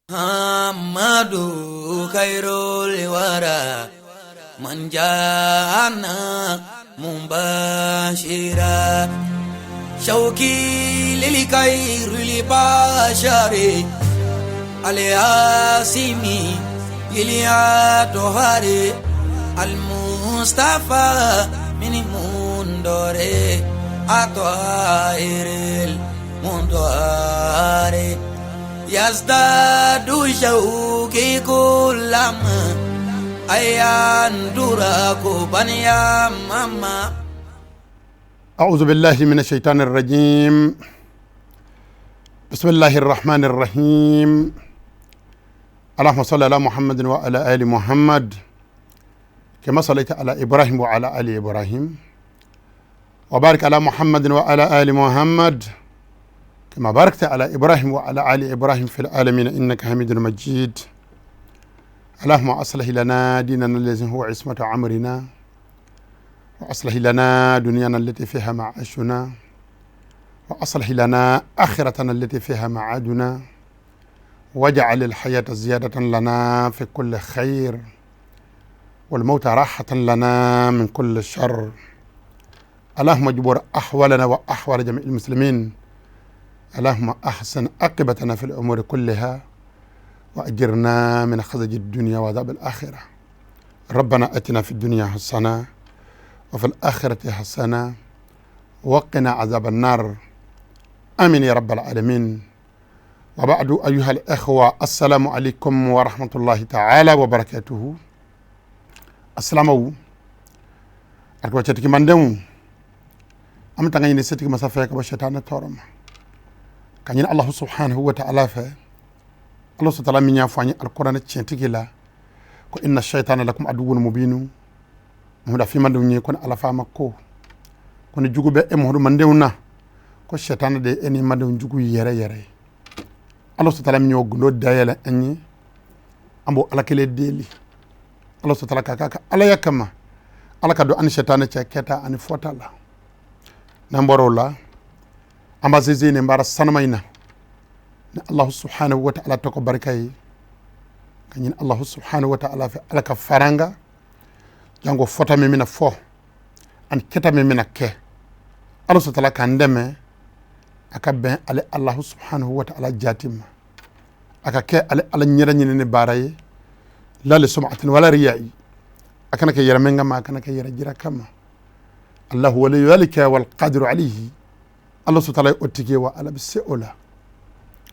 Muhammadu khairul wara man jana mubashira shauki lil khairil bashari alyasimi lil atohari al mustafa min mundore atohiril mundore yazdadu shauki kullama ayandura kubaniya mama. أعوذ بالله من الشيطان الرجيم. بسم الله الرحمن الرحيم. اللهم صل على محمد وعلى آل محمد كما صليت على إبراهيم وعلى آل إبراهيم، وبارك على محمد وعلى آل محمد كما باركت على إبراهيم وعلى آل إبراهيم في العالمين إنك حميد مجيد. اللهم أصلح لنا ديننا الذي هو عصمة أمرنا، وأصلح لنا دنيانا التي فيها معاشنا، وأصلح لنا آخرتنا التي فيها معادنا، واجعل الحياة زيادة لنا في كل خير، والموت راحة لنا من كل شر. اللهم اجبر أحوالنا وأحوال جميع المسلمين. اللهم أحسن عاقبتنا في الأمور كلها، وأجرنا من خزي الدنيا وعذاب الآخرة. ربنا أتنا في الدنيا حسنة وفي الآخرة حسنة وقنا عذاب النار. آمين يا رب العالمين. وبعد، أيها الإخوة، السلام عليكم ورحمة الله تعالى وبركاته. السلام عليكم. Arkuba cɛtigi mandenw, an bɛ tanga ɲini setigi masa fɛ ka bɔ sɛtanɛ tɔɔrɔ ma, ka ɲini Alahu subhanahu wa ta'ala fɛ. Ala subhanahu wa ta'ala min y'a fɔ an ye alikuranɛ tiɲɛtigi la ko inna shaitana lakum aduwwun mubinu. Muhamadu a f'i mandenw ye ko ni Ala fa ma ko ni jugu bɛ e Muhamadu mandenw na, ko sɛtanɛ de ye e ni mandenw jugu yɛrɛ yɛrɛ ye. Ala subhanahu wa ta'ala min y'o gundo dayɛlɛ an ye, an b'o Ala kelen deli. Ala subhanahu wa ta'ala k'a ka alaya kama, Ala ka don an ni sɛtanɛ cɛ kɛta ani fɔta la. N'an bɔra o la, an b'a sinsin nin baara sanuma in na ni Alahu subhanahu wa ta'ala tɔgɔ barika ye, ka ɲini Alahu subhanahu wa ta'ala fɛ Ala ka fara an kan, janko fɔta min bɛna fɔ ani kɛta min bɛna kɛ. Ala subhanahu wa ta'ala k'an dɛmɛ a ka bɛn ale Alahu subhanahu wa ta'ala jaati ma, a ka kɛ ale Ala ɲɛda ɲinini baara ye, la li sum'atin wala riya'i, a kana kɛ yɛrɛmɛn kama, a kana kɛ yɛrɛ jira kama. Allahu waliyu dhalika wal qadiru alayhi. Ala subhanahu wa ta'ala ye o tigi ye, wa Ala bɛ se o la.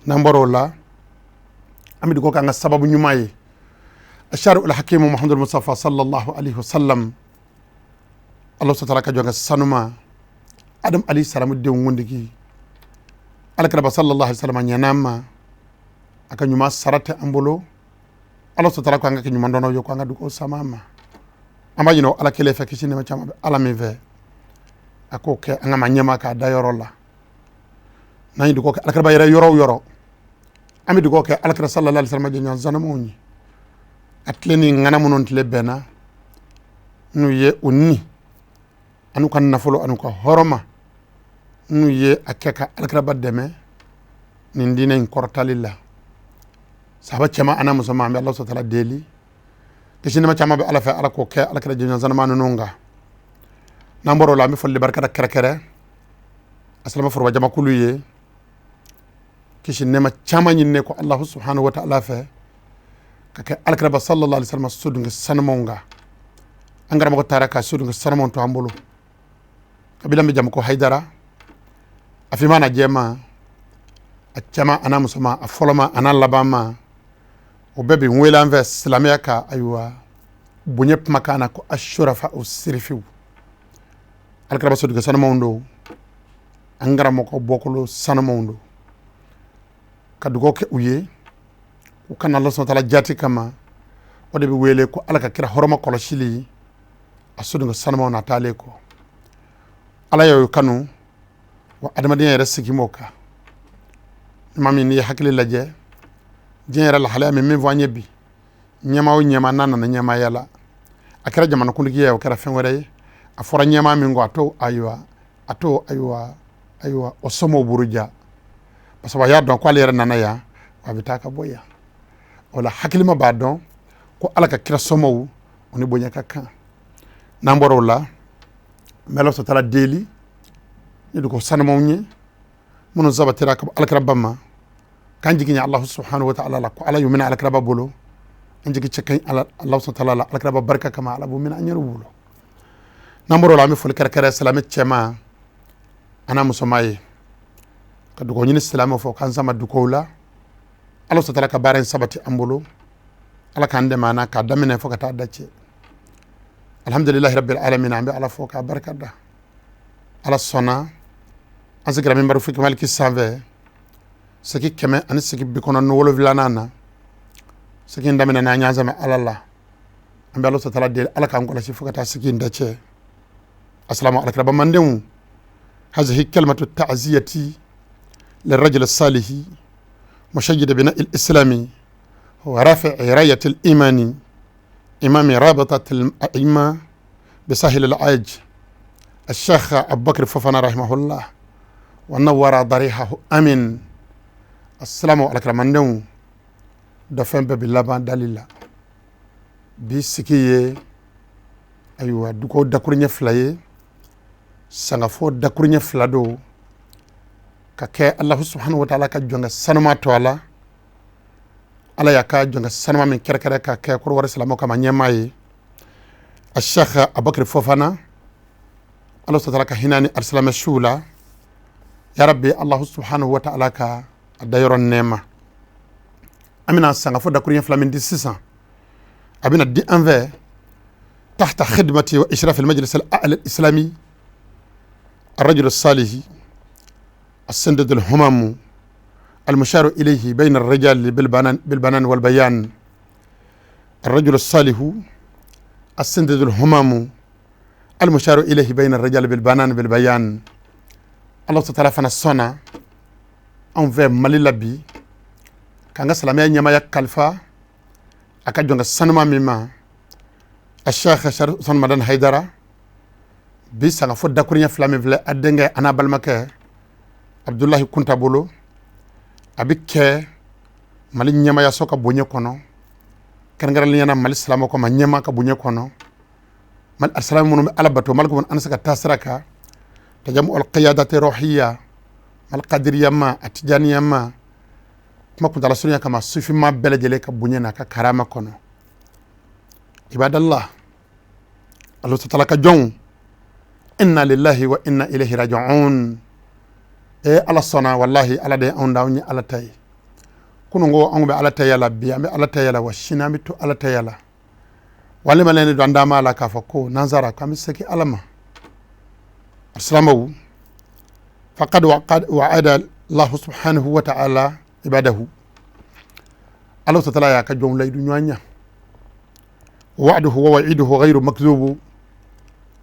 N'an bɔra o la, an bɛ dugawu k'an ka sababu ɲuman ye, ashari ul hakimu Muhammadu Mustafa sallallahu alaihi wasallam. Ala subhanahu wa ta'ala ka jɔn ka sanuma Adam alayhi salamu denw kuntigi Ala kiraba sallallahu alaihi wasallam ɲɛna ma, a ka ɲuman sara tɛ an bolo. Ala subhanahu wa ta'ala ko an ka kɛ ɲuman dɔnnaw ye, ko an ka dugawu sama ma. An b'a ɲini o Ala kelen fɛ, kisi nɛɛma caman bɛ Ala min fɛ, a k'o kɛ an ka ma ɲɛma k'a da yɔrɔ la. N'an ye dugawu kɛ Alakiraba yɛrɛ yɔrɔ o yɔrɔ, an bɛ dugawu kɛ Alakira sallallahu alaihi wasallam jɛɲɔgɔn sanumaw ye, a tile ni ŋana minnu tile bɛnna n'u ye, u ni an'u ka nafolo an'u ka hɔrɔma, n'u ye a kɛ ka Alakiraba dɛmɛ nin diinɛ in kɔrɔtali la. Sahaba cɛman an'a musoman, an bɛ Ala subhanahu wa ta'ala deli, kisi nɛɛma caman bɛ Ala fɛ, Ala k'o kɛ Alakira jɛɲɔgɔn sanuma ninnu kan. N'an bɔra o la, an bɛ foli barika da kɛrɛkɛrɛ a silama foroba jamakulu ye, kisi nɛɛma caman ɲininen ko Alahu subhanahu wa ta'ala fɛ ka kɛ Alakiraba sallallahu alaihi wasallam sodunkɛ sanumanw kan. An karamɔgɔ taara ka sodunkɛ sanumanw to an bolo. Kabila bɛ jamu ko Hayidara, a finman n'a jɛman, a cɛman an'a musoman, a fɔlɔma an'a labanma, o bɛɛ bɛ wele an fɛ silamɛya ka ayiwa bonya kumakan na ko asurafa o sirifiw. Alakiraba sodunkɛ sanumanw don, an karamɔgɔ bɔkolo sanumanw don. Ka dugawu kɛ u ye, u kana Ala subhanahu wa ta'ala jaati kama. O de bɛ wele ko Ala ka kira hɔrɔma kɔlɔsili a sodunkɛ sanumanw na taalen kɔ. Ala y'o kanu wa adamadenya yɛrɛ sigi m'o kan. Maa min n'i ye hakili lajɛ diɲɛ yɛrɛ lahalaya min fɔ an ye bi, ɲɛmaa o ɲɛmaa n'a nana ɲɛmaaya la, a kɛra jamanakuntigi ye, o kɛra fɛn wɛrɛ ye, a fɔra ɲɛmaa min kɔ, a t'o ayiwa, a t'o ayiwa, ayiwa o somɔgɔw buruja, parce que a y'a dɔn k'ale yɛrɛ nana yan, a bɛ taa ka bɔ yan. O la hakilima b'a dɔn ko Ala ka kira somɔgɔw o ni bonya ka kan. N'an bɔra o la, n bɛ Ala taala deli ni dugawu sanumaw ye minnu sabatira ka bɔ alakiraba ma, k'an jigi ɲɛ Alahu subhanahu wa ta'ala la ko Ala y'u minɛ alakiraba bolo. An jigi cɛ ka ɲi Ala Alahu taala la, alakiraba barika kama Ala b'u minɛ an yɛrɛw bolo. N'an bɔra o la, an bɛ foli kɛrɛkɛrɛ silamɛ cɛman a n'a musoman ye, ka dugawu ɲini silamɛw fɛ k'an sama dugawu la. Ala taala ka baara in sabati an bolo, Ala k'an dɛmɛ an na k'a daminɛ fo ka taa da cɛ. Alhamdulilahi rabbil alamin, an bɛ Ala fo k'a barika da. Ala sɔnna an sigira minbaru fiqh maliki sanfɛ segi kɛmɛ ani segi bi kɔnɔntɔn ni wolonfilanan na. Segi in daminɛ n'an y'an sɛmɛ Ala la, an bɛ Ala taala deli Ala k'an kɔlɔsi fo ka taa segi in da cɛ. Asalamu alakiraba mandenw, hazihi kalimatu ta'ziyati lirajul salihi mushajjid bina al-islami wa rafi rayat al-imani imam rabatat al-a'imma bisahil al-aj الشيخ أبو بكر فوفانا رحمه الله ونور ضريحه آمين. السلام عليكم mandenw, dafɛn bɛɛ bi laban dali la. Bi sigi ye ayiwa dugawu dakuruɲɛ fila ye, sangafo dakuruɲɛ fila don ka kɛ Alahu subhanahu wa taala ka jɔnkɛ sanuma to a la. Ala y'a ka jɔnkɛ sanuma min kɛrɛkɛrɛ ka kɛ Kɔrɔwari silamɛw kama ɲɛmaa ye, a Sheikh Abubakar Fofana. Ala taala ka hinɛ ni alisilamɛ suw la ya Rabbi. Alahu subhanahu wa taala ka a dayɔrɔ nɛɛma. An bɛna sangafo dakuruɲɛ fila min di sisan, a bɛna di an fɛ tahta khidmati wa ishraf al-majlis al-a'la al-islami الرجل الصالح السندد الهمم المشار إليه بين الرجال بالبنان والبيان، الرجل الصالح السندد الهمم المشار إليه بين الرجال بالبنان بالبيان. Allah taala fana sɔnna anw fɛ Mali la bi k'an ka silamɛya ɲɛmaya kalifa a ka jɔnkɛ sanuma min ma, a Sheikh Usman Madani Hayidara. Bi sangafo dakuruɲɛ fila min filɛ, a denkɛ a n'a balimakɛ Abudulayi Kunta bolo, a bɛ kɛ Mali ɲɛmayaso ka bonya kɔnɔ, kɛrɛnkɛrɛnnenya la Mali silamɛw kama ɲɛma ka bonya kɔnɔ, Mali silamɛ minnu bɛ Ala bato, Mali an se ka taa sira kan tajamu al-qiyadati ruhiyya mal qadiriyya ma a tijaniya ma kuma kuntala surunya kama sufima bɛɛ lajɛlen ka bonya n'a ka karama kɔnɔ. Ibadallah, Ala taala ka jɔnw, inna lillahi wa inna ilayhi raji'un. E Ala sɔnna, wallahi Ala de anw da, anw ye Ala ta ye. Kunun ko anw bɛ Ala ta yala, bi an bɛ Ala ta yala, wa sini an bɛ to Ala ta yala. Walima ne don an dama la k'a fɔ ko nansara k'an bɛ segin Ala ma. Alisilamɛw, faqad wa'ada Allahu subhanahu wa ta'ala ibadahu. Ala taala y'a ka jɔnw layidu ɲɔgɔn ɲa, wa'duhu wa wa'iduhu ghayru makdhubu.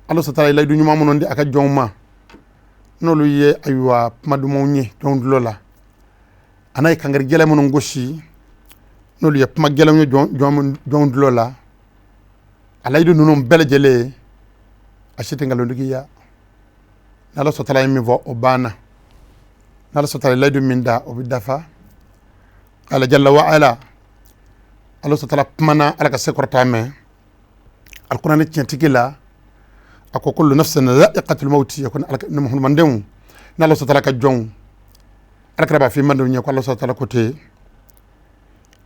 Ala taala ye layidu ɲuman minnu di a ka jɔnw ma, n'olu ye ayiwa kuma dumanw ye jɔnw tulo la, a n'a ye kangari gɛlɛn minnu gosi, n'olu ye kuma gɛlɛnw ye jɔnw tulo la, a layidu ninnu bɛɛ lajɛlen a si tɛ nkalontigiya. N'Ala taala ye min fɔ, o banna. N'Ala taala ye layidu min da, o bɛ dafa. Ala jalla wa ala, Ala taala kumana Ala ka se kɔrɔta mɛn alikuranɛ tiɲɛtigi la, a ko kullu nafsin dha'iqatul mawti. Ko ni muhammadenw n'Ala taala ka jɔnw, Ala kɛra b'a fɔ i mandenw ye ko Ala taala ko ten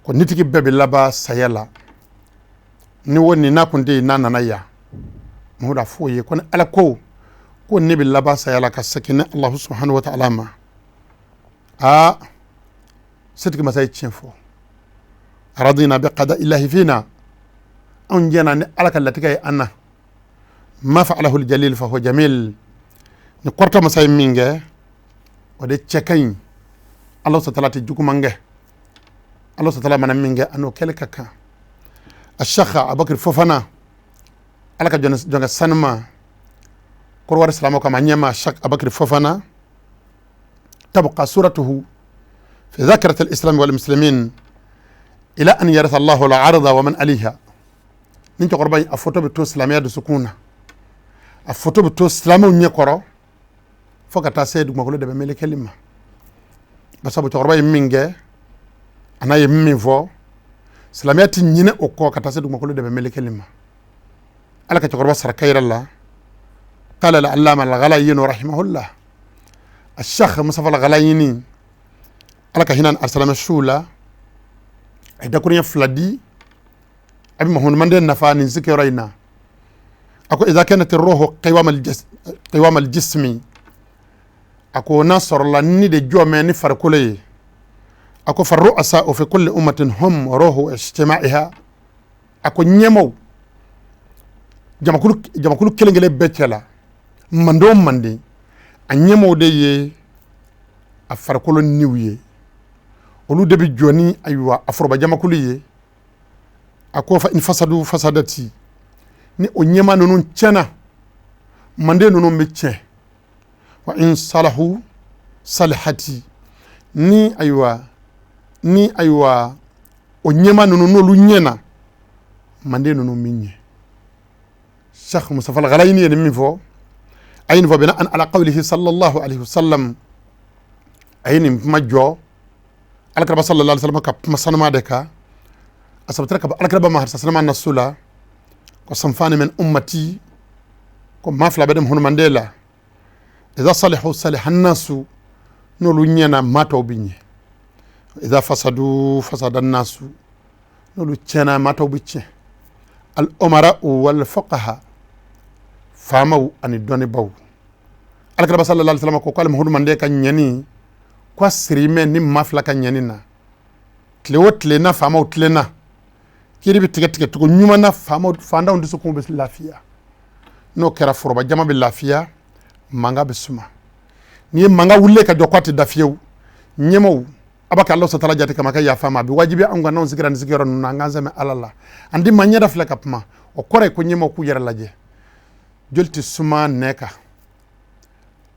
ko nitigi bɛɛ bɛ laban saya la. Ni wo ni n'a kun tɛ yen, n'a nana yan Muhammadu a f'o ye ko ni Ala ko ko ne bɛ laban saya la ka segin ni Alahu subhanahu wa ta'ala ma. Aa, setigi masa ye tiɲɛ fɔ, radina bi qada illahi fina, anw jɛna ni Ala ka latigɛ ye an na. Ma fa'alahu al-jalil fa huwa jamil. Ni kɔrɔtɔ masa ye min kɛ, o de cɛ ka ɲi. Ala taala tɛ juguman kɛ. Ala taala mana min kɛ, a n'o kɛli ka kan. A Sheikh Abubakar Fofana, Ala ka jɔnkɛ sanuma, Kɔrɔwari silamɛw kama ɲɛma Sheikh Abubakar Fofana, tabqa suratuhu fi dhakirat al-islam wal muslimin ila an yaritha Allahu al-arda wa man alayha. Ni cɛkɔrɔba in a foto bɛ to silamɛya dusukun na, a foto bɛ to silamɛw ɲɛkɔrɔ fo ka taa se dugumakolo de bɛ melekeli ma. Basabu cɛkɔrɔba ye min kɛ, a n'a ye min fɔ, Silamɛya tɛ ɲinɛ o kɔ ka taa se dugumakolo dɛmɛ melekeli ma. Ala ka cɛkɔrɔba sara kayira la. Qala al-allama al-Ghalayini rahimahullah, al-Cheikh Mustafa al-Ghalayini, Ala ka hinɛ alisilamɛ suw la, a ye dakuruɲɛ fila di a bɛ mahamadu nafa nin sigiyɔrɔ in na. A ko idha kanat ar-ruhu qiwama al-jismi, a ko n'a sɔrɔla ni de jɔ mɛ ni farikolo ye, a ko farru'asa fi kulli ummatin hum ruhu ijtima'iha. A ko ɲɛmaw jamakulu kelen kelen bɛɛ cɛ la, manden o manden, a ɲɛmaw de ye a farikolo niw ye, olu de bɛ jɔ ni ayiwa a foroba jamakulu ye. A ko fa in fasadu fasadati, ni o ɲɛma ninnu tiɲɛna, manden ninnu bɛ tiɲɛ. Wa in salahu salihati, ni ayiwa ni ayiwa o ɲɛma ninnu n'olu ɲɛna, manden ninnu bɛ ɲɛ. Cheikh Mustafa al-Ghalayini ye nin min fɔ, a ye nin fɔ bina'an ala qawlihi sallallahu alaihi wasallam, a ye nin kuma jɔ alakiraba sallallahu alaihi wasallam ka kuma sanuma de kan. A sabatira ka bɔ alakiraba ma hadisa sanuma nasu la ko sanfani min ummati, ko maa fila bɛ ne manden la, idha salihu saliha nasu, n'olu ɲɛna maa tɔw bɛ ɲɛ, idha fasadu fasada nasu, n'olu tiɲɛna maa tɔw bɛ tiɲɛ. Al umara wal fuqaha, faamaw ani dɔnnibaw. Alakiraba sallallahu alaihi wasallam ko k'ale Muhammadu manden ka ɲɛni ko a siri mɛ ni maa fila ka ɲɛni na, tile o tile na faamaw tilenna, kiiri bɛ tigɛ tigɛ cogo ɲuman na, faamaw fantanw dusukun bɛ lafiya. N'o kɛra foroba jama bɛ lafiya, mankan bɛ suma. N'i ye mankan wuli ka jɔ k'a tɛ da fiyewu, ɲɛmaw a b'a kɛ Ala sɔtala jate kama ka yafa ma. A bɛ wajibi an kan n'anw sigira nin sigiyɔrɔ ninnu na, an k'an sɛmɛ Ala la, an ti maa ɲɛda filɛ ka kuma. O kɔrɔ ye ko ɲɛmaw k'u yɛrɛ lajɛ, joli tɛ suma nɛ kan,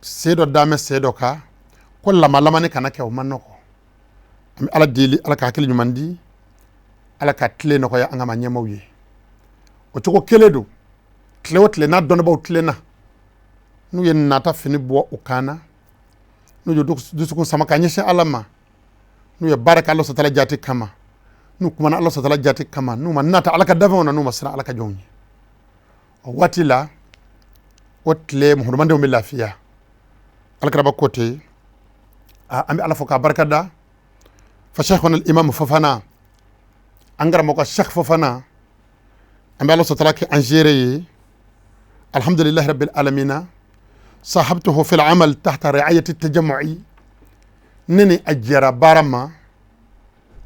sen dɔ damɛ sen dɔ kan, ko lamalamani kana kɛ, o man nɔgɔ. An bɛ Ala deli, Ala ka hakili ɲuman di, Ala ka tile nɔgɔya an ka maa ɲɛmaw ye. O cogo kelen don, tile o tile n'a dɔnnibaw tilenna, n'u ye nata fini bɔ u kan na, n'u ye dusukun sama ka ɲɛsin Ala ma, n'u ye baara kɛ Ala sɔtala jate kama, n'u kumana Ala sɔtala jate kama, n'u ma nata Ala ka dafɛnw na, n'u ma siran Ala ka jɔnw ye, o waati la o tile muhamadenw bɛ lafiya. Alakiraba ko ten. An bɛ Ala fo k'a barika da. Fa sheikhuna al-imam Fofana, an karamɔgɔ Sheikh Fofana, an bɛ Ala sɔtala kɛ an seere ye. Alhamdulillahi rabbil alamina, sahabtuhu fil amal tahta ri'ayati tajamu'i, ne ni a jɛra baara ma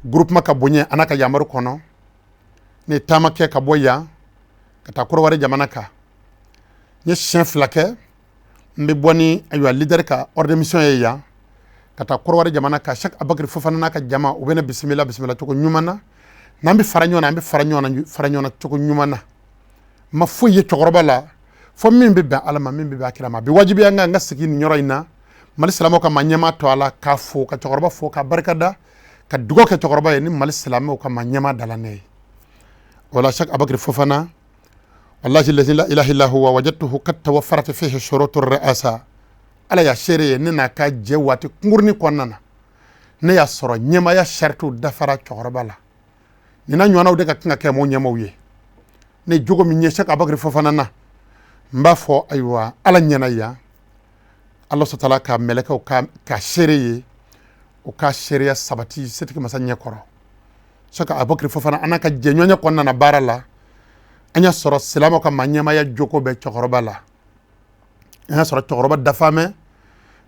groupement ka bonya a n'a ka yamaru kɔnɔ. Ne ye taama kɛ ka bɔ yan ka taa Kɔrɔwari jamana kan, n ye siɲɛ fila kɛ n bɛ bɔ ni ayiwa leader ka ordre de mission ye yan ka taa Kɔrɔwari jamana kan. Cheikh Abakari Fofana n'a ka jama, u bɛ ne bisimila bisimila cogo ɲuman na. N'an bɛ fara ɲɔgɔn na, an bɛ fara ɲɔgɔn na, fara ɲɔgɔn na cogo ɲuman na. N ma foyi ye cɛkɔrɔba la fo min bɛ bɛn Ala ma, min bɛ bɛn a kira ma. A bɛ wajibiya n kan n ka sigi nin yɔrɔ in na, Mali silamɛw ka maa ɲɛmaa to a la, k'a fo, ka cɛkɔrɔba fo, ka barika da, ka dugawu kɛ cɛkɔrɔba ye ni Mali silamɛw ka maa ɲɛmaa dala ne ye. Wala Cheikh Abakari Fofana, wallahi lazi la ilaha illa huwa wajadtuhu qad tawaffarat fihi shurutu ar-ri'asa. Ala y'a seere ye, ne n'a ka jɛ waati kunkurunin kɔnɔna na, ne y'a sɔrɔ ɲɛmaaya saritiw dafara cɛkɔrɔba la. Nin n'a ɲɔgɔnnaw de ka kan ka kɛ maaw ɲɛmaw ye. Ne jogo min ye Cheikh Abakari Fofana na, n b'a fɔ ayiwa Ala ɲɛna yan, Ala sɔtala ka mɛlɛkɛw ka seere ye, o ka seereya sabati setigi masa ɲɛkɔrɔ. Cheikh Abakari Fofana an n'a ka jɛɲɔgɔnya kɔnɔna na baara la, an y'a sɔrɔ silamɛw ka maa ɲɛmaaya jogo bɛ cɛkɔrɔba la. An y'a sɔrɔ cɛkɔrɔba dafa mɛ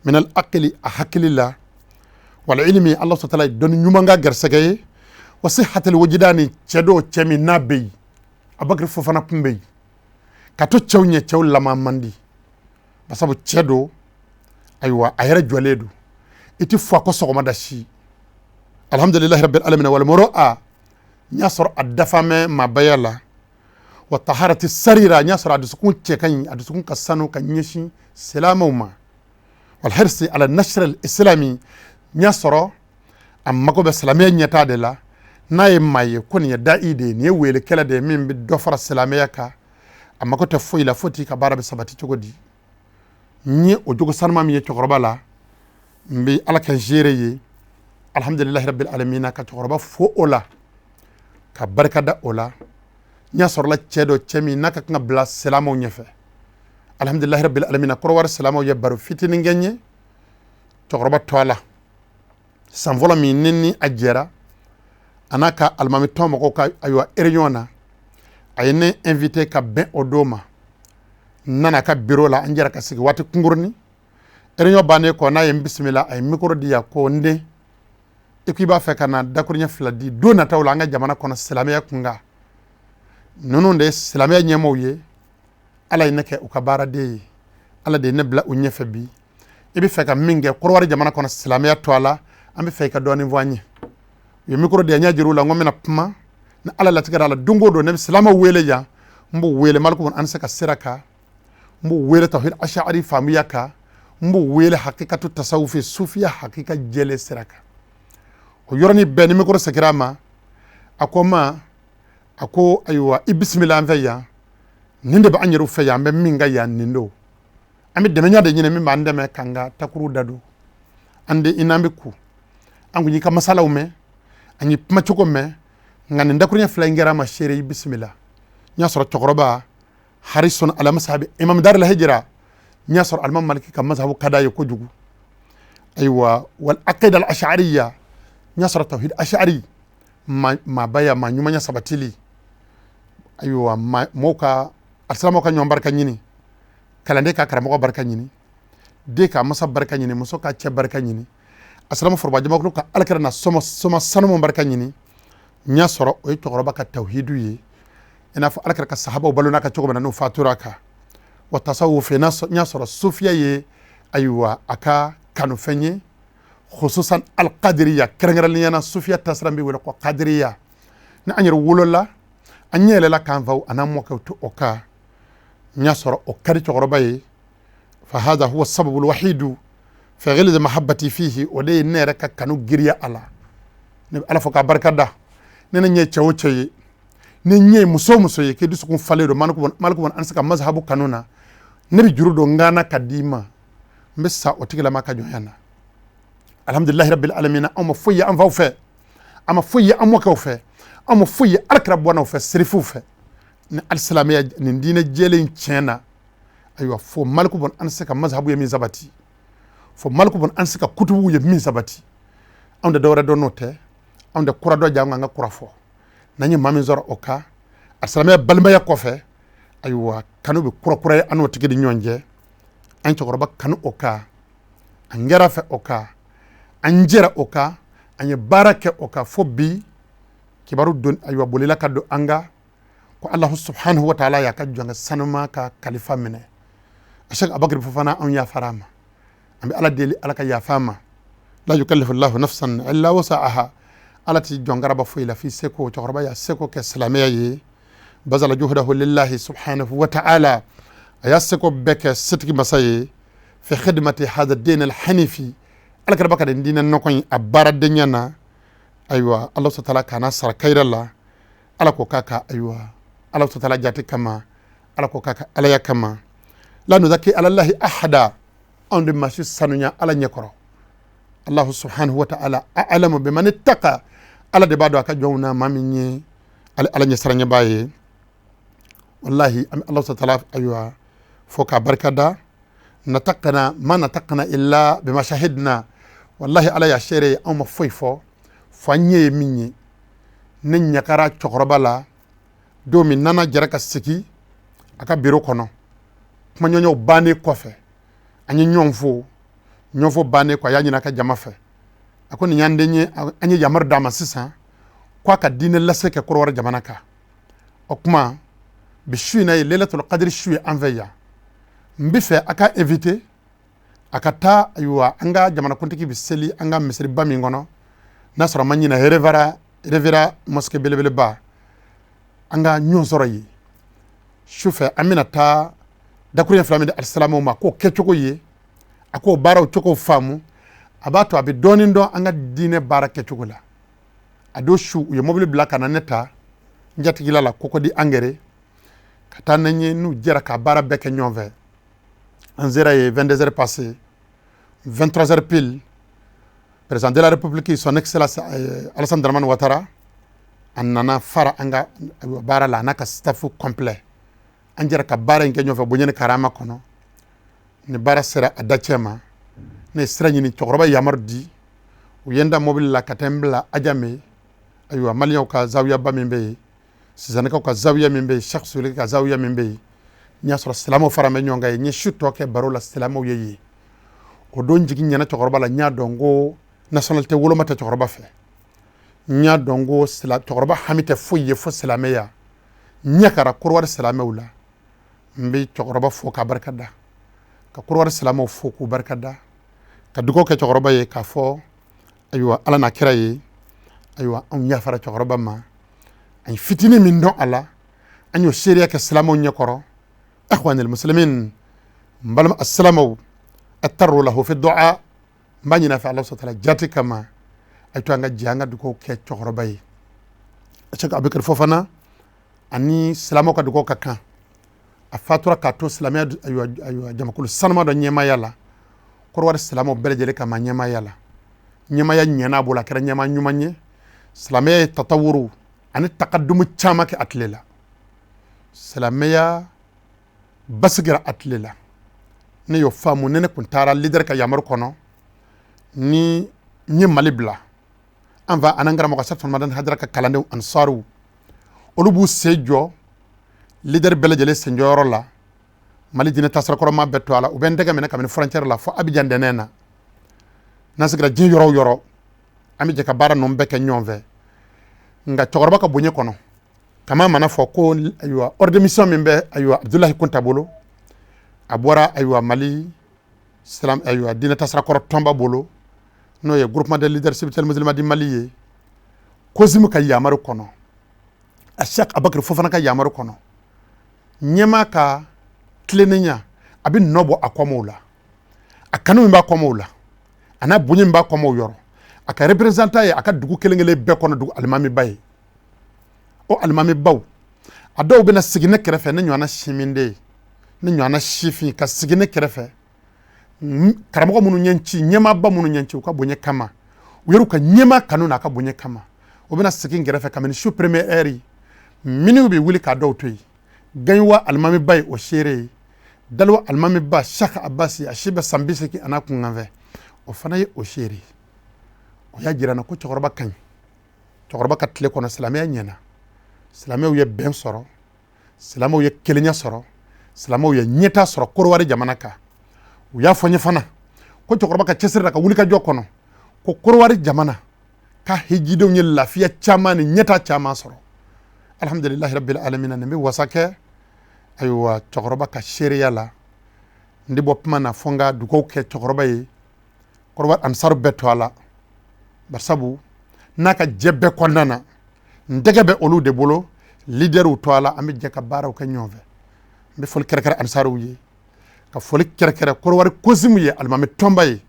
minal akili, a hakili la, wal ilimi, Ala sɔtala ye dɔnni ɲuman ka garisɛgɛ ye, wa sihatil wujidani, cɛ dɔw cɛ min n'a bɛ yen, Abakari Fofana kun bɛ yen ka to cɛw ɲɛ, cɛw lama man di, basabu cɛ don, ayiwa a yɛrɛ jɔlen don, i tɛ fɔ a ko sɔgɔmada si. Alhamdulillahi rabbil alamin. Wal muru'a, n y'a sɔrɔ a dafa mɛ maabaya la, wa taharati sarira, n y'a sɔrɔ a dusukun cɛ ka ɲi, a dusukun ka sanu ka ɲɛsin silamɛw ma, wal hirsi ala nashr al islami, n y'a sɔrɔ a mago bɛ silamɛya ɲɛtaa de la. N'a ye maa ye ko nin ye da'i de ye, nin ye weelekɛla de ye min bɛ dɔ fara silamɛya kan, a mago tɛ foyi la fo t'i ka baara bɛ sabati cogo di. N ye o jogo sanuma min ye cɛkɔrɔba la, n bɛ Ala kɛ seere ye, alhamdulillahi rabbil alamina, ka cɛkɔrɔba fo o la. Ka barika da o la, n y'a sɔrɔla cɛ dɔ, cɛ min n'a ka kan ka bila silamɛw ɲɛfɛ. Alhamdulilahi rabbil alamina, Kɔrɔwari silamɛw ye baro fitinin kɛ n ye cɛkɔrɔba to a la. San fɔlɔ min ne ni a jɛra a n'a ka alimami tɔn mɔgɔw ka, ayiwa, réunion na, a ye ne invité ka bɛn o don ma. N nana a ka bureau la, an jɛra ka sigi waati kunkurunin. Réunion bannen kɔ, n'a ye n bisimila, a ye micro di yan ko: "N den, i ko i b'a fɛ ka na dakuruɲɛ 2 di don nataw la an ka jamana kɔnɔ silamɛya kunkan. Ninnu de ye silamɛya ɲɛmaaw ye. Ala ye ne kɛ u ka baaraden ye, Ala de ye ne bila u ɲɛfɛ. Bi i bɛ fɛ ka min kɛ Kɔrɔwari jamana kɔnɔ silamɛya to a la, an bɛ fɛ i ka dɔɔnin fɔ an ye." U ye micro di yan, n y'a jira u la n ko n bɛna kuma ni Ala latigɛra a la. Don o don ne bɛ silamɛw wele yan, n b'u wele Maliku an se ka sira kan, n b'u wele tawhid ashari faamuya kan, n b'u wele hakikatu tasawufi, sufiya hakika jɛlen sira kan. O yɔrɔnin bɛɛ ni micro seginna a ma, a ko n ma, a ko: "Ayiwa, i bisimila an fɛ yan. Nin de bɛ an yɛrɛ fɛ yan, an bɛ min ka yan, nin don. An bɛ dɛmɛya de ɲini min b'an dɛmɛ k'an ka takuru da don. An de i n'an bɛ ku, an kun y'i ka masalaw mɛn, an ye kumacogo mɛn, nka nin dakuruɲɛ 2 in kɛra ma seere. I bisimila." N y'a sɔrɔ cɛkɔrɔba harisun ala masahabi imam dar la hijra, n y'a sɔrɔ alimami Maliki ka mazhabu ka d'a ye kojugu, ayiwa, wal aqida al ash'ariyya. N y'a sɔrɔ tawhid ash'ari, maabaya, maa ɲumanya sabatili, ayiwa, mɔgɔw ka alisilamɛw ka ɲɔgɔn barika ɲini, kalanden ka karamɔgɔ barika ɲini, den ka masa barika ɲini, muso ka cɛ barika ɲini, alisilamɛ foroba jamakulu ka alakira na sɔmɔ sɔmɔ sanumu barika ɲini. N y'a sɔrɔ o ye cɛkɔrɔba ka tawhidu ye, i n'a fɔ alakira ka sahabaw balona ka cogo min na n'u fatura kan wa tasawuf. N y'a sɔrɔ sufiya ye, ayiwa, a ka kanufɛn ye, khususan alqadiriya, kɛrɛnkɛrɛnnenya na sufiya tasira bɛ wele ko kadiriya. Ni an yɛrɛ wolola, an ɲɛ yɛlɛla k'an faw an'an mɔkɛw to o kan, n y'a sɔrɔ o ka di cɛkɔrɔba ye. Fa hada huwa sababu wahidu fa ghilza mahabbati fihi. O de ye ne yɛrɛ ka kanu giriya a la. Ne bɛ Ala fɔ k'a barika da. Ne ɲɛ cɛ o cɛ ye, ni ɲɛ ye muso o muso ye k'i dusukun falen don Maliku an se ka mazhabu kanu na, ne bɛ juru don n gana ka d'i ma, n bɛ sa o tigilama ka jɔnya na. Alhamdulilahi rabbil alamin. Anw ma foyi ye an faw fɛ, an ma foyi ye an mɔkɛw fɛ, an ma foyi ye alakira bɔnnaw fɛ, serifuw fɛ, ni alisilamɛya nin diinɛ jɛlen tiɲɛ na. Ayiwa, fo Maliku bɔn an se ka mazhabu ye min sabati, fo Maliku bɔn an se ka kutubuw ye min sabati, anw tɛ dɔwɛrɛ dɔn n'o tɛ. Anw tɛ kura dɔ ja, an ka kura fɔ. N'an ye maa min sɔrɔ o kan alisilamɛya balimaya kɔfɛ, ayiwa, kanu bɛ kura kura ye an n'o tigi ni ɲɔgɔn cɛ. An cɛkɔrɔba kanu o kan, an kɛra fɛ o kan, an jɛra o kan, an ye baara kɛ o kan fo bi. Kibaru don, ayiwa, bolila ka don an kan ko Alahu subhanahu wa taala y'a ka jɔnkɛ sanuma ka kalifa minɛ, Cheikh Abubakar Fofana. Anw yafara a ma, an bɛ Ala deli Ala ka yafa a ma. La yukallifu llahu nafsan illa wasaha. Ala ti jɔn garaba foyi la f'i seko. Cɛkɔrɔba y'a seko kɛ silamɛya ye. Bazala juhudahu lillahi subhanahu wa ta'ala. A y'a seko bɛɛ kɛ setigi masa ye fi khidmati hada din alhanifi, Ala kɛra ka nin diinɛ nɔgɔ in a baaradenya na. Ayiwa, Ala taala k'a n'a sara kayira la. Ala ko k'a ka, ayiwa, Ala taala jate kama, Ala ko k'a ka alaya kama. La nuzaki alallahi ahada. Anw de masi sanuya Ala ɲɛkɔrɔ. Allahu subhanahu wa ta'ala a'lamu biman ittaqa. Ala de b'a dɔn a ka jɔnw na maa min ye Ala ɲɛsiranɲɛbaa ye. Wallahi, an bɛ Ala taala, ayiwa, fo k'a barika da. Nataqana ma nataqana illa bima shahidna. Wallahi, Ala y'a seere ye, anw ma foyi fɔ fo an ɲɛ ye min ye. Ne ɲagara cɛkɔrɔba la don min nana jɛra ka sigi a ka biro kɔnɔ, kumaɲɔgɔnyaw bannen kɔfɛ, an ye ɲɔgɔn fo. Ɲɔgɔn fo bannen kɔ, a y'a ɲini a ka jama fɛ, a ko: "Nin y'an den ye, an ye yamaru d'a ma sisan ko a ka diinɛ lase kɛ Kɔrɔwari jamana kan. O kuma bi su in na ye lailatul qadri su ye an fɛ yan. N bɛ fɛ a ka invité a ka taa, ayiwa, an ka jamanakuntigi bɛ seli an ka misiriba min kɔnɔ, n'a sɔrɔ a ma ɲinɛ, Révérend mosquée belebeleba, an ka ɲɔgɔn sɔrɔ yen sufɛ. An bɛna taa dakuruɲɛ 2 min di alisilamɛw ma k'o kɛcogo ye, a k'o baaraw cogo faamu. A b'a to a bɛ dɔɔnin dɔn an ka diinɛ baara kɛcogo la." A don su, u ye mobili bila ka na ne ta n jatigila la Kɔkɔdi Angɛrɛ ka taa n'an ye. N'u jɛra ka baara bɛɛ kɛ ɲɔgɔn fɛ, an sera yen 22 heures passées, 23 heures pile, président de la République, son excellence Alassane Dramane Ouattara. A nana fara an ka baara la, a n'a ka staff complet. An jɛra ka baara in kɛ ɲɔgɔn fɛ bonya ni karama kɔnɔ. Ni baara sera a dacɛ ma, ne ye sira ɲini, cɛkɔrɔba yamaru di, u ye n da mobili la ka taa n bila Ajame. Ayiwa, maliyɛnw ka zawiyaba min bɛ yen, sisanikaw ka zawiya min bɛ yen, Cheikh Sule ka zawiya min bɛ yen, n y'a sɔrɔ silamɛw fara bɛ ɲɔgɔn kan yen. N ye su tɔ kɛ baro la silamɛw ye yen. O don jigin ɲɛna cɛkɔrɔba la, n y'a dɔn ko nationalité woloma tɛ cɛkɔrɔba fɛ. N y'a dɔn ko cɛkɔrɔba hami tɛ foyi ye fo silamɛya. Ɲɛ kɛra Korowari silamɛw la. N bɛ cɛkɔrɔba fo k'a barika da, ka Korowari silamɛw fo k'u barika da, ka dugawu kɛ cɛkɔrɔba ye k'a fɔ ayiwa, Ala n'a kira ye, ayiwa, anw yafara cɛkɔrɔba ma. An ye fitinin min dɔn a la, an y'o seereya kɛ silamɛw ɲɛkɔrɔ. Ikhwanil muslimin, n balima silamɛw, attaru lahu fi du'a. N b'a ɲini a fɛ Ala subhanahu wa ta'ala jati kama, a to an ka jɛ an ka dugawu kɛ cɛkɔrɔba ye. Cheikh Abubakar Fofana ani silamɛw ka dugawu ka kan. A fatura k'a to silamɛya, ayiwa, jamakulu sanuma dɔ ɲɛmaaya la, Kɔrɔwari silamɛw bɛɛ lajɛlen kama ɲɛmaaya la. Ɲɛmaaya ɲɛna a bolo, a kɛra ɲɛmaa ɲuman ye. Silamɛya ye tatawuru ani takadumu caman kɛ a tile la. Silamɛya basigira a tile la. Ne y'o faamu. Ne kun taara leader ka yamaru kɔnɔ ni n ye Mali bila. An fa an karamɔgɔ Sɛki Madani Hayidara ka kalandenw ansaruw, olu b'u sen jɔ leader bɛɛ lajɛlen senjɔyɔrɔ la. Mali diinɛ taasirakɔrɔma bɛɛ to a la, u bɛ n tɛgɛ minɛ kabini frontière la fo Abidjan dɛnɛn na. N'an sigira diɲɛ yɔrɔ o yɔrɔ, an bɛ jɛ ka baara ninnu bɛɛ kɛ ɲɔgɔn fɛ. Nka cɛkɔrɔba ka bonya kɔnɔ, kama mana fɔ ko ayiwa, ordre de mission min bɛ, ayiwa, Abudulayi Kunta bolo, a bɔra, ayiwa, Mali silam, ayiwa, diinɛ taasirakɔrɔ tɔnba bolo, n'o ye Groupement des leaders spirituels musulmans du Mali ye, COSIM ka yamaru kɔnɔ, a Cheikh Abubakar Fofana ka yamaru kɔnɔ. Ɲɛmaa ka tilennenya, a bɛ nɔ bɔ a kɔmɔw la. A kanu min b'a kɔmɔw la, a n'a bonya min b'a kɔmɔw yɔrɔ, a ka représentant ye a ka dugu kelen kelen bɛɛ kɔnɔ, dugu alimamiba ye. O alimamibaw, a dɔw bɛna sigi ne kɛrɛfɛ, ne ɲɔgɔnna siminden ye, ne ɲɔgɔnna sifin ka sigi ne kɛrɛfɛ. Karamɔgɔ minnu ɲɛ ci, ɲɛmaaba minnu ɲɛ ci, u ka bonya kama, u yɛrɛ ka ɲɛmaa kanu n'a ka bonya kama, u bɛna sigi n kɛrɛfɛ kabini su première heure. Minuit bɛ wuli k'a dɔw to yen. Gaɲuwa alimamiba ye o seere ye. Daliwa alimamiba Cheikh Abasi, a si bɛ san 80 a n'a kunkanfɛ, o fana ye o seere ye. O y'a jira n na ko cɛkɔrɔba ka ɲi. Cɛkɔrɔba ka tile kɔnɔ, silamɛya ɲɛna, silamɛw ye bɛn sɔrɔ, silamɛw ye kelenya sɔrɔ, silamɛw ye ɲɛta sɔrɔ Korowari jamana kan. U y'a fɔ n ye fana ko cɛkɔrɔba ka cɛsiri la, ka wulikajɔ kɔnɔ, ko Korowari jamana ka hijidenw ye lafiya caman ni ɲɛta caman sɔrɔ. Alhamdulilahi rabbil alamina. Nin bɛ wasa kɛ, ayiwa, cɛkɔrɔba ka seereya la. N tɛ bɔ kuma na fo n ka dugawu kɛ cɛkɔrɔba ye, Kɔrɔwari ansaru bɛɛ to a la, barisabu n'a ka jɛ bɛɛ kɔnɔna na, n tɛgɛ bɛ olu de bolo, leaderw to a la, an bɛ jɛ ka baaraw kɛ ɲɔgɔn fɛ. N bɛ foli kɛrɛkɛrɛ ansaruw ye, ka foli kɛrɛkɛrɛ Kɔrɔwari COSIM ye, alimami tɔnba ye,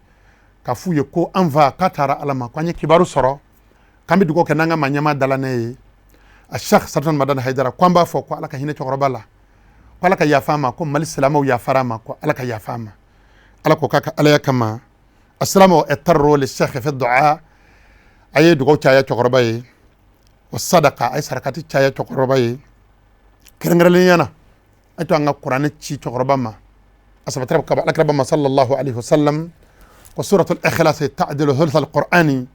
ka f'u ye ko an fa k'a taara Ala ma, ko an ye kibaru sɔrɔ, k'an bɛ dugawu kɛ n'an ka maa ɲɛmaa dala ne ye, a Cheikh Sarton Madani Hayidara, ko an b'a fɔ ko Ala ka hinɛ cɛkɔrɔba la, ko Ala ka yafa a ma, ko Mali silamɛw yafara a ma, ko Ala ka yafa a ma. Ala ko k'a ka alaya kama. Asilamɛw, itarru li Cheikh fi du'a. A ye dugawu caya cɛkɔrɔba ye, wa sadaka, a ye sarakati caya cɛkɔrɔba ye. Kɛrɛnkɛrɛnnenya na, a to an ka kuranɛ ci cɛkɔrɔba ma. A sabatira ka bɔ alakiraba ma sallallahu alaihi wasallam ko suratul ikhlas ta'dilu thuluth alqur'ani,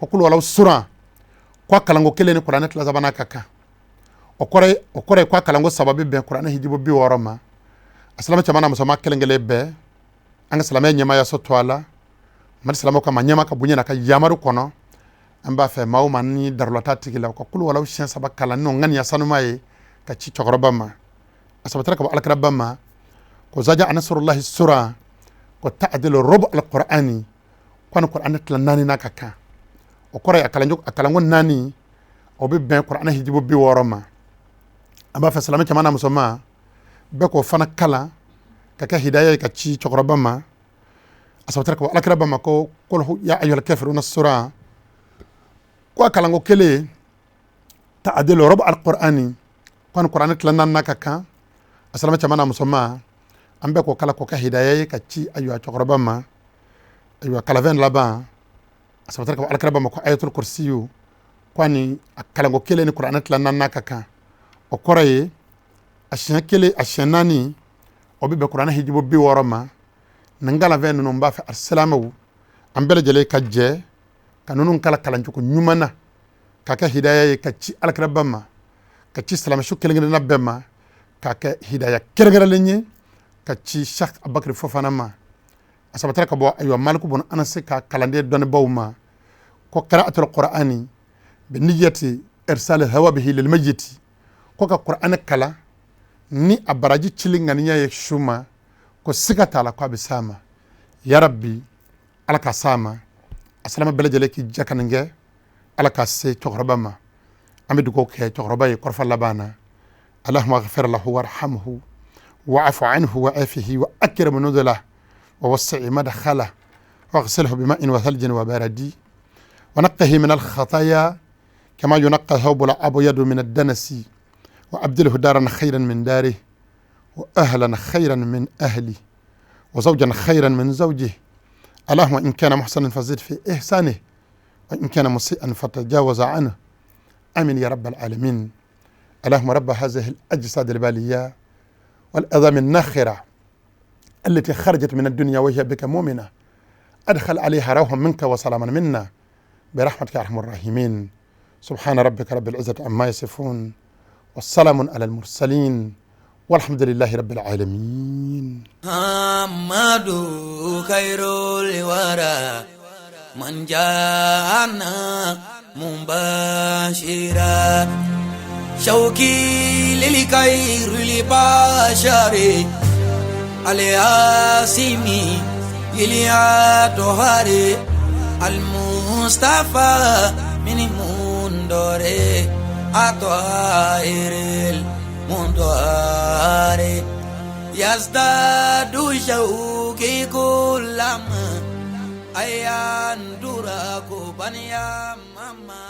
ko kul walaw sura, ko a kalanko kelen ni kuranɛ tila sabanan ka kan. O kɔrɔ ye ko a kalanko saba bɛ bɛn kuranɛ hijibu 60 ma. A silamɛ cɛman n'a musoman kelen kelen bɛɛ, an ka silamɛya ɲɛmaayaso to a la, Mali silamɛw kama ɲɛma ka bonya n'a ka yamaru kɔnɔ, an b'a fɛ maa o maa ni darulata tigi la, u ka kulu walaw siɲɛ saba kalan n'o ŋaniya sanuma ye ka ci cɛkɔrɔba ma. A sabatira ka bɔ alakiraba ma ko zaja anasɔrɔlahi sura, ko ta'dilu rubu alqur'ani, ko ani kuranɛ tila naani n'a ka kan. O kɔrɔ ye a kalanko naani, o bɛ bɛn kuranɛ hijibu 60 ma. An b'a fɛ silamɛ cɛman n'a musoman bɛɛ k'o fana kalan ka kɛ hidaya ye ka ci cɛkɔrɔba ma. A sabatira ka bɔ alakiraba ma ko qul ya ayyuhal kafiruna sura, ko a kalanko kelen ta'dilu rubu alqur'ani, ko ani kuranɛ tila naani n'a ka kan. A silamɛ cɛman n'a musoman, an bɛɛ k'o kalan k'o kɛ hidaya ye ka ci, ayiwa, cɛkɔrɔba ma. Ayiwa, kalafɛn laban, a sabatira ka bɔ alakiraba ma ko ayatul kursiyu, Ko ani a kalanko kelen ni kuranɛ tila naaninan ka kan. O kɔrɔ ye a siɲɛ kelen, a siɲɛ naani, o bɛ bɛn kuranɛ hijibu 60 ma. Nin kalanfɛn ninnu, n b'a fɛ alisilamɛw, an bɛɛ lajɛlen ka jɛ ka ninnu kalan kalancogo ɲuman na, ka kɛ hidaya ye ka ci alakiraba ma, ka ci silamɛsu kelen kelenna bɛɛ ma, ka kɛ hidaya kɛrɛnkɛrɛnlen ye ka ci Cheikh Abubakar Fofana ma. A sabatara ka bɔ ayiwa Maliku bun Anasi ka kalanden dɔnnibaw ma ko qira'atul qur'ani bi niyyati irsal thawabihi lil mayyiti, ko ka qur'ani kalan ni a baraji cili ŋaniya ye su ma, ko siga t'a la ko a bɛ s'a ma. Ya rabbi, ala ka s'a ma. A silama bɛɛ lajɛlen k'i jɛ ka nin kɛ. Ala ka se cɛkɔrɔba ma. An bɛ dugawu kɛ cɛkɔrɔba ye kɔrɔfɔ laban na. Allahumma ghfir lahu warhamhu wa'fu anhu wa'afihi wa akrim nuzulahu wa wasi' madkhalahu واغسله بماء وثلج وبرد ونقه من الخطايا كما ينقى الثوب الأبيض من الدنس، وأبدله دارا خيرا من داره، وأهلا خيرا من أهله، وزوجا خيرا من زوجه. اللهم إن كان محسنا فزد في إحسانه، وإن كان مسيئا فتجاوز عنه. آمين يا رب العالمين. اللهم رب هذه الأجساد البالية والعظام الناخرة التي خرجت من الدنيا وهي بك مؤمنة، أدخل عليها روحا منك وسلاما منا برحمتك يا أرحم الراحمين. سبحان ربك رب العزة عما يصفون، والسلام على المرسلين، والحمد لله رب العالمين. محمد خير الورى من جاءنا مبشرا، شوقي للخير البشر الياسمي إليا المصطفى من مندوري أطائر المندوري يزداد شوقي كلما أيان دراكو بنيا ماما.